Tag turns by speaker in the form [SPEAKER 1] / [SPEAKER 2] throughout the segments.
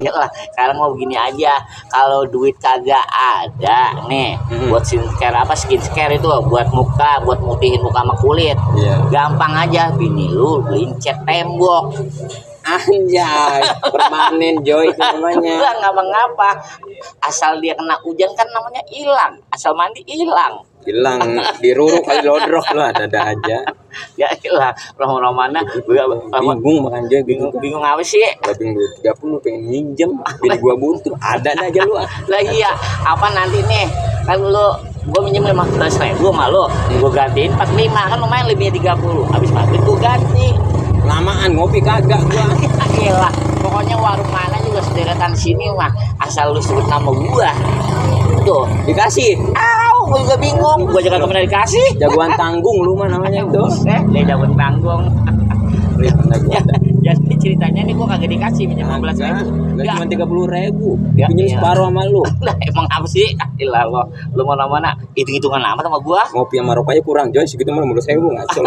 [SPEAKER 1] Iyalah, sekarang mau begini aja. Kalau duit kagak ada nih, buat skincare itu buat muka, buat mutihin muka sama kulit. Gampang aja, bini lu beliin cat tembok.
[SPEAKER 2] Anjay, permanen Joy itu namanya.
[SPEAKER 1] Enggak ngapa-ngapa. Asal dia kena hujan kan namanya hilang. Asal mandi hilang.
[SPEAKER 2] Hilang diruruk kali lodrok lu ada aja.
[SPEAKER 1] Ya hilang. Romana
[SPEAKER 2] bingung makan Joy,
[SPEAKER 1] bingung apa sih?
[SPEAKER 2] Lebih 30 pengen minjem, bini gua butuh. Ada aja lu.
[SPEAKER 1] Lah iya, apa nanti nih? Kan lu gua minjem 15.000 sama lu, gua gantiin 45 kan lumayan lebihnya 30. Habis maghrib gua ganti.
[SPEAKER 2] Lamaan ngopi kagak gua.
[SPEAKER 1] Gila, pokoknya warung mana juga sederetan sini mah, asal lu sebut nama gua. Tuh,
[SPEAKER 2] Dikasih.
[SPEAKER 1] gua juga bingung, gua juga kemana dikasih.
[SPEAKER 2] Jagoan tanggung lu mah namanya itu.
[SPEAKER 1] Dia jagoan tanggung. Jadi ceritanya nih gua kagak dikasih minjem 15.000.
[SPEAKER 2] Cuma 30.000.
[SPEAKER 1] Ya,
[SPEAKER 2] Pinjem
[SPEAKER 1] iya.
[SPEAKER 2] separuh sama lu.
[SPEAKER 1] Lah emang apa sih? Gila lu mana-mana hitung-hitungan amat sama gua.
[SPEAKER 2] Ngopi sama rokoknya kurang Joy, segitu mah 15.000 ngaco.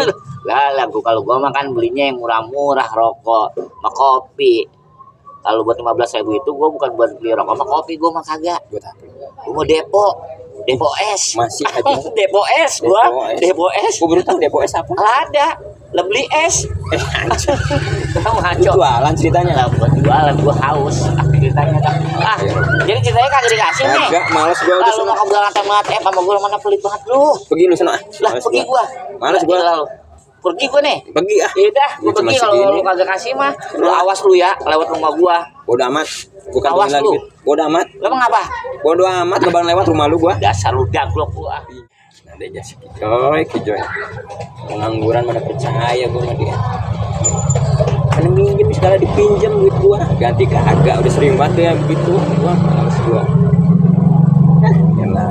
[SPEAKER 1] Lah kalau gua makan belinya yang murah-murah, rokok sama kopi. Kalau buat 15.000 itu gua bukan buat beli rokok sama kopi, gua mah kagak.
[SPEAKER 2] Buat apa?
[SPEAKER 1] Gua mau depo es.
[SPEAKER 2] Masih aja.
[SPEAKER 1] Depo es gua. Depo es.
[SPEAKER 2] Gua baru tahu depo es apa.
[SPEAKER 1] Ada. Lah beli es.
[SPEAKER 2] Anjir.
[SPEAKER 1] Kamu
[SPEAKER 2] Lu
[SPEAKER 1] ngaco.
[SPEAKER 2] jualan ceritanya.
[SPEAKER 1] Lah buat jualan gua haus. Ceritanya kan. Jadi ceritanya kagak dikasih nih.
[SPEAKER 2] Agak males gua udah
[SPEAKER 1] Lalu
[SPEAKER 2] sana.
[SPEAKER 1] mau ngobrol sama sama gua mana pelit banget lu.
[SPEAKER 2] Pergi lu sana.
[SPEAKER 1] Lah pergi gua.
[SPEAKER 2] Males gua.
[SPEAKER 1] Lalu. Pergi gua nih.
[SPEAKER 2] Pergi ah.
[SPEAKER 1] Yaudah,
[SPEAKER 2] Ya,
[SPEAKER 1] gua
[SPEAKER 2] cuma
[SPEAKER 1] pergi kalau
[SPEAKER 2] segini.
[SPEAKER 1] lu kagak kasih mah. Lu awas lu ya lewat rumah gua.
[SPEAKER 2] Bodo amat. Bukan
[SPEAKER 1] Awas
[SPEAKER 2] lagi.
[SPEAKER 1] lu.
[SPEAKER 2] Bodo amat.
[SPEAKER 1] Lu emang apa?
[SPEAKER 2] Bodo amat lebaran lewat rumah lu gua.
[SPEAKER 1] Dasar lu gaglok gua.
[SPEAKER 2] Ada aja sih Kijoy. Pengangguran mana percaya gua sama dia. Kan minjem segala dipinjam duit gua. Ganti kagak udah sering banget ya begitu. Gua males gua. Yalah.